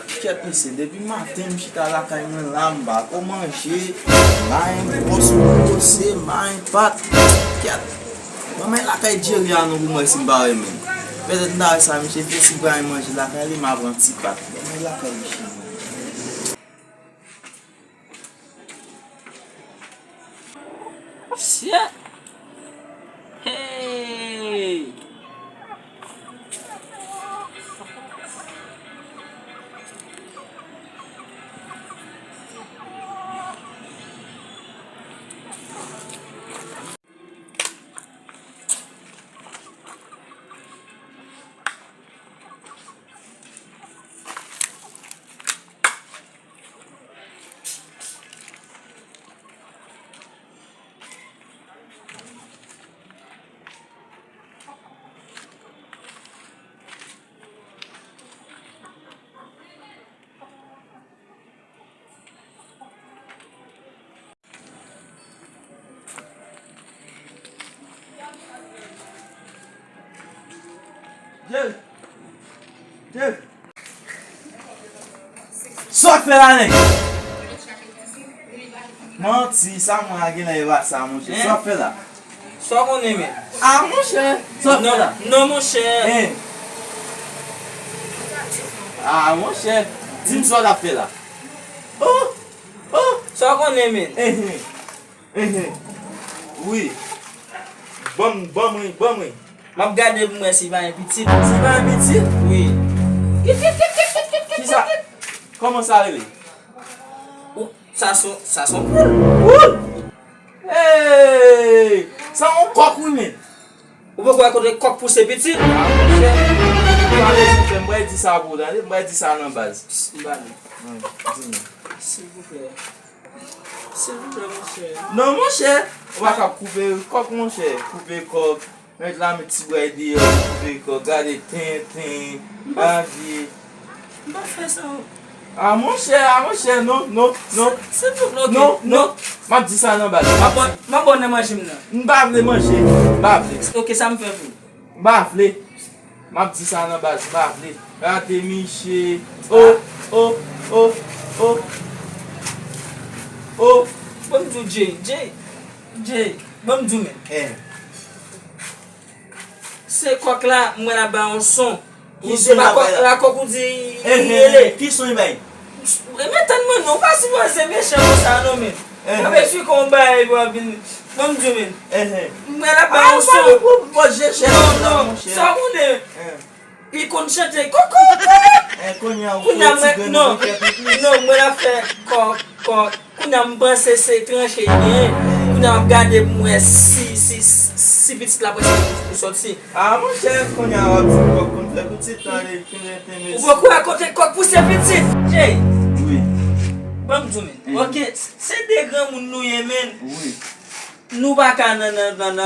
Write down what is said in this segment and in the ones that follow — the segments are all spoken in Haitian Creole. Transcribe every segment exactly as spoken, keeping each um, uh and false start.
Kèt mesye, depi maten m chita lakay mwen la, m pa ko manje, m pa gen bwòs pou m bwose, m pa gen pat. Kèt. Ban m al lakay Jerry a non pou m wè si m pa renmen. Petèt m ta wè sa misye fè, si m pa gen manje lakay li, m a pran ti pat. Ban m al lakay misye. Shit! Hey! Jerry! Jerry! Sa w ap fè la, nèg? Manti, sa mwen a genlè e pa sa, monchè. Sa w ap fè la? Sa w konnen, men? A, monchè, sa w ap fè la? Non, monchè. Hein? A, monchè, di m sa w ap fè la. Oh! Oh! Sa w konnen, men? Hein, hein. Enhen. Wi. Ban m, ban mwen, ban mwen. M ap gade pou m wè si pa gen pitit. Si pa gen pitit? Wi. Kisa? Kòman sa rele? Ou, sa son, sa son poul. Poul? Hey! Sa yon kòk wi, men. Ou poko wè kote kòk pouse pitit? A, monchè, ou pa bezwen fè, m pral di sa pou ou, tande, m pral di sa nan baz. Psst, m pa vle. Wi, di m. Silvouplè. Silvouplè, monchè. Non, monchè, ou pa kab koupe kòk, monchè. Koupe kòk, met la, met ti bway deyò, koupe kòk, gade tenten, babye. M pa fè sa. A, monchè, a, monchè, non, non, non. Silvouplè, ok, non, non. M ap di sa nan baz. M ap ba w, m ap ba w nan manje m nan. M pa vle manje, m pa vle. Ok, sa m fè pou ou? M pa vle. M ap di sa nan baz, m pa vle. Gade miche. Oh, oh, oh, oh. Oh. Ban m di w, Jay, Jay, Jay, ban m di w, men. Eh. Se kòk la, m wè l ap bay yon son. Ki son l ap bay la? Kòk ou di li rele. Ki son li bay? Men tann mwen non, ou pa sipoze mechan konsa non, men. Mwen esplike w yon bagay pou w ap vin. Ban m di w, men. M wè l ap bay yon son. Non, non, sa w konnen. Li konn chante kòk, kòk, kòk. Kounye a mwen, non, non, mwen ap fè kòk, kòk. Kounye a m panse se tranche li genyen. Kounye a m ap gade pou m wè si, si, si pitit la prèske pou sòti. A, monchè, kounye a w ap di kòk konn fè pitit, tande, tande, tande. Ou poko wè kote kòk pouse pitit? Jay. Wi. Ban m di w, men. Ok, se de granmoun nou ye, men. Wi. Nou pa ka nan, nan,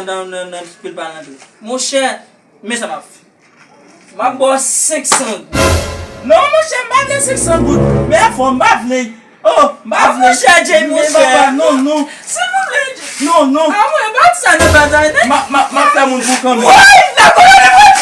nan pil palantre. Monchè, men sa m ap fè. M ap ba w senk san goud. Non, monchè, m pa vle senk san goud. Men fò m pa vle. Oh, m pa vle. Monchè, Jay, monchè. Non, non. Silvouplè, Jay. Non, non. A, mwen, m pa di sa nan batay, non. M ap, m ap, m ap fè moun pou kanmenm. Woy, nan kolonn mwen,